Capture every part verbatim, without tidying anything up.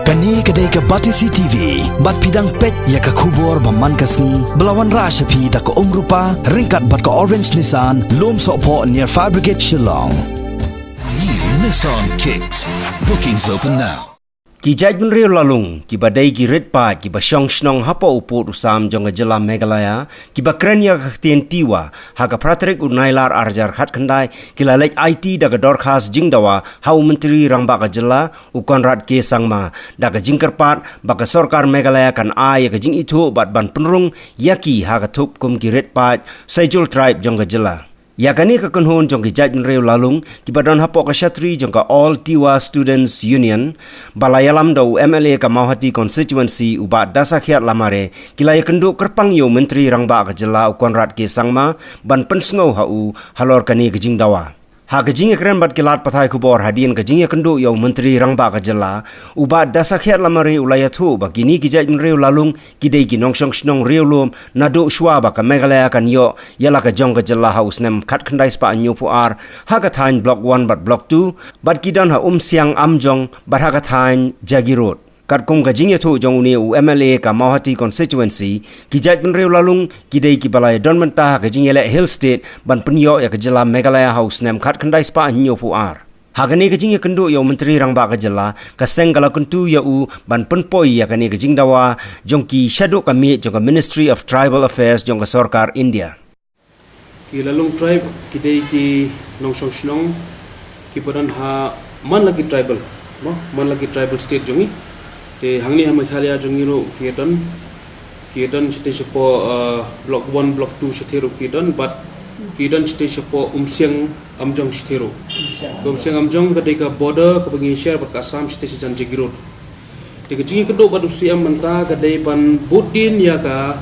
Kane ka dei ka Batesi T V, bad phi dang peit ïa ka khubor ba man ka sngi, ba la wanrah sha phi da ka Umrupa, ryngkat bad ka Orange Nissan, Lumsohphoh near Fire Brigade Shillong. New Nissan Kicks. Bookings open now. Ki jaitbynriew Lalung, kiba dei ki rit paid, kiba shong shnong hapoh u pud u sam jong ka jylla Meghalaya, kiba kren ïa ka ktien Tiwa, ha ka phra tarik u Nailar arhajar khatkhyndai, ki la leit aiti da ka dorkhas jingdawa, ha u Myntri Rangbah ka jylla, u Conrad K Sangma, da ka jingkyrpad, ba ka sorkar Meghalaya kan ai ïa ka jingithuh bad ban pynrung ïa ki ha ka thup kum ki rit paid, Scheduled Tribe jong ka jylla. Ïa kane ka kynhun jong ki jaitbynriew Lalung, kiba don hapoh ka shatri jong ka All Tiwa Students Union, ba la ïalam da u M L A ka Mawhati Constituency u Bah Dasakhiat Lamare, ki la ïakynduh kyrpang ïa u Myntri Rangbah ka jylla u Conrad K Sangma, ban pynsngew ha u, halor kane ka jingdawa. Ha ka jingïakren bad ki lad pathai khubor hadien ka jingïakynduh ïa u Myntri Rangbah ka jylla, u Bah Dasakhiat Lamare u la ïathuh ba kine ki jaitbynriew Lalung ki dei ki nongshong shnong riewlum naduh shuwa ba ka Meghalaya kan ïoh ïa la ka jong ka jylla ha u snem khatkhyndai spah hynñiewphew ar, ha ka thaiñ Block One bad Block Two, bad ki don ha Umsiang Amjong, bad ha ka thaiñ Jagiroad. Katkum ka jingïathuh jong une u M L A ka Mawhati Constituency, ki jaitbynriew Lalung, ki dei kiba la ïadon bynta ha ka jingïaleh Hill State, ban pynïoh ïa ka jylla Meghalaya ha u snem khatkhyndai spah hynñiewphew ar. Ha kane ka jingïakynduh ïa u Myntri Rangbah ka jylla, ka seng ka la kyntu ïa u, ban pynpoi ïa kane ka jingdawa, jong ki shaduh ka miej jong ka Ministry of Tribal Affairs jong ka sorkar India. Ki Lalung tribe, ki dei ki nongshong shnong, kiba don ha man la ki tribal, mo, man la ki tribal state jong ngi. Te hangne ha Meghalaya jong ngi ruh ki don, ki don shatei shapoh, uh, Block One, Block Two shatei ruh ki don, bad ki don shatei shapoh Umsiang Amjong shatei ruh. Ka Umsiang Amjong ka dei ka border kaba ngi share bad ka Assam shatei shajan Jagiroad. Te ka jingïakynduh bad u C M mynta ka dei ban bud dien ïa ka,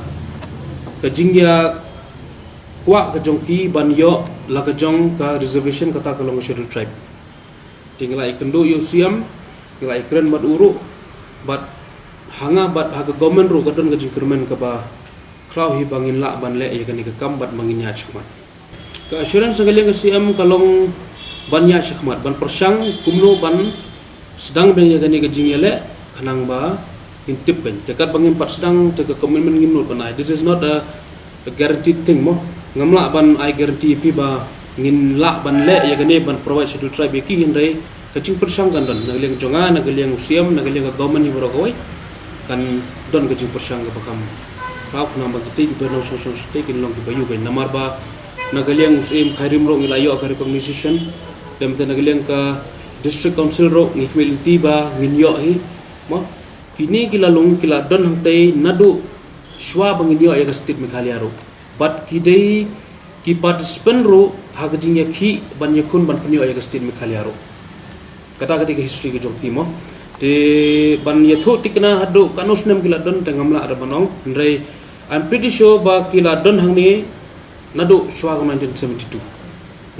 ka jingïa kwah ka jong ki ban ïoh la ka jong ka reservation kata ka long ka Scheduled Tribe. Te ngi la ïakynduh ïa u C M, ngi la ïakren bad u ruh, bad ha nga bad ha ka government ruh ka don ka jingkyrmen kaba khraw hi ba ngin lah ban leh ïa kane ka kam bad ba ngin ïaid shakhmat. Ka assurance na ka liang ka C M ka long ban ïaid shakhmat, ban pyrshang kumno ban sdang biang ïa kane ka jingïaleh, khnang ba ngin tip kan. Te katba ngim pat sdang, te ka commitment ngim nud ban ai. This is not a, a guaranteed thing mo. Ngam lah ban ai guarantee ïa phi ba ngin lah ban leh ïa kane ban provide Scheduled Tribe ïa ki, hynrei ka jingpyrshang kan don. Na ka liang jong nga, na ka liang u C M, na ka liang ka government hi baroh kawei, kan don ka jingpyrshang kaba kham khraw khnang ba kita kiba nongshong shnong shatei kin long kiba ïoh kan. Namar ba na ka liang u Syiem Khyrim ruh ngi la ïoh ka recognition. Te mynta na ka liang ka District Council ruh ngi khmih lynti ba ngin ïoh hi. Mo, kine ki Lalung ki la don hangtei naduh shuwa ba ngin ïoh ïa ka state Meghalaya ruh. Bad ki dei ki participant ruh ha ka jingïakhih ban ïakhun ban pynïoh ïa ka state Meghalaya ruh. Kata ka dei ka history ka jong ki mo. Te ban ïathuh thikna haduh katno snem ki la don te ngam lah ruh ban ong. Hynrei I'm pretty sure ba ki la don hangne naduh shuwa ka nineteen seventy-two.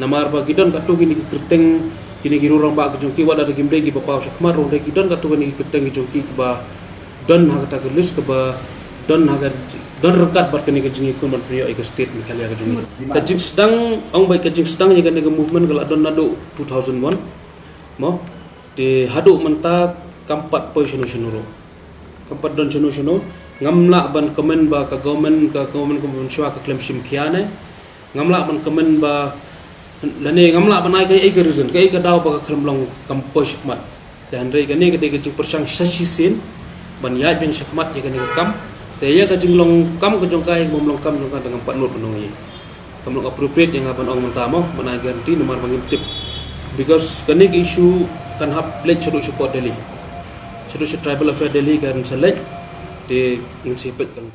Namar ba ki don katto kine ki kyrteng, kine ki riew rangbah ki jong ki, wat la kim dei kiba paw shakhmat ruh, hynrei ki don katto kine ki kyrteng ki jong ki kiba don ha kata ka list, kaba don ha ka, don ryngkat bad kane ka jingïakhun ban pynïoh ïa ka state Meghalaya ka jong ngi. Ka jingsdang, ong ba ka jingsdang ïa kane ka movement ka la don naduh two thousand one. Mo, te haduh mynta kam pat poi shano shano ruh. Kam pat don shano shano. Ngam lah ban comment ba ka government, ka government ka mynshuwa ka khlem shim khia ne. Ngam lah ban comment ba, lane ngam lah ban ai kaei kaei ka reason, kaei ka daw ba ka khlem long, kam poi shakhmat. Te hynrei kane ka dei ka jingpyrshang sa shisien ban ïaid biang shakhmat ïa kane ka kam. Te ïa ka jinglong kam ka jong ka, ïa ka bym long kam jong ka, te ngam pat nud ban ong ei. Kam long appropriate ïa nga ban ong mynta mo, ban ai guarantee namar ba ngim tip. Because kane ka issue kan hap leit shaduh shapoh Delhi. Shaduh sha Tribal Affair Delhi kan sa leit, te ngin sa peit kan